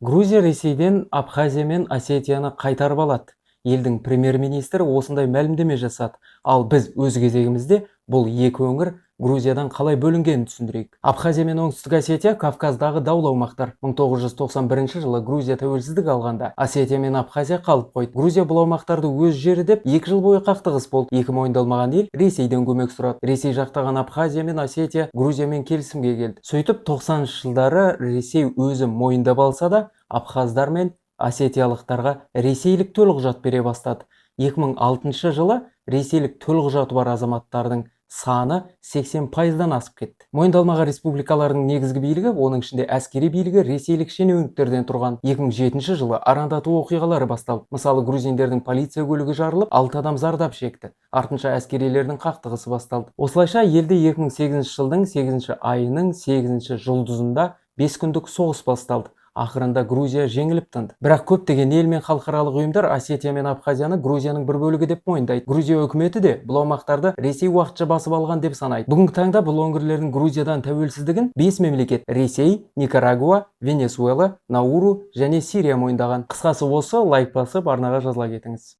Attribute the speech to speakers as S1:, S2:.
S1: Грузия Ресейден Абхазия мен Осетияны қайтарып алады. Елдің премьер-министрі осындай мәлімдеме жасады. Ал біз өз кезегімізде бұл екі өңір Грузиядан қалай бөлінгенін түсіндірейік. Абхазия мен Оңтүстік Осетия – Кавказдағы даулы аумақтар. 1991 жылы Грузия тәуелсіздік алғанда, Осетия мен Абхазия қалып қойды. Грузия бұл аумақтарды өз жері деп, 2 жыл бойы қақтығыс болды. Екі мойындалмаған ел Ресейден көмек сұрады. Ресей жақтаған Абхазия мен Осетия Грузиямен келісімге келді. Сөйтіп, 90 жылдары Ресей өзі мойындап алса да, абхаздар мен осетиялықтарға ресейлік төлқұжат бере бастады. 2006 жылы ресейлік төлқұжаты бар азаматтардың саны 80%-дан асып кетті. Мойындалмаған республикалардың негізгі билігі, оның ішінде әскери билігі, ресейлік шенеуніктерден тұрған. 2007 жылы арандату оқиғалары басталды. Мысалы, грузиндердің полиция көлігі жарылып, 6 адам зардап шекті. Артынша әскерилердің қақтығысы басталды. Осылайша, елде 2008 жылдың 8 айының 8 жұлдызында 5 күндік соғыс басталды. Ақырында Грузия жеңіліп тынды. Бірақ көптеген ел мен халықаралық ұйымдар Осетия мен Абхазияны Грузияның бір бөлігі деп мойындайды. Грузия үкіметі де бұл аумақтарды Ресей уақытша басып алған деп санайды. Бүгінгі таңда бұл өңірлердің Грузиядан тәуелсіздігін 5 мемлекет: Ресей, Никарагуа, Венесуэла, Науру және Сирия мойындаған. Қысқасы осы. Лайк басып, арнаға жазыла кетіңіз.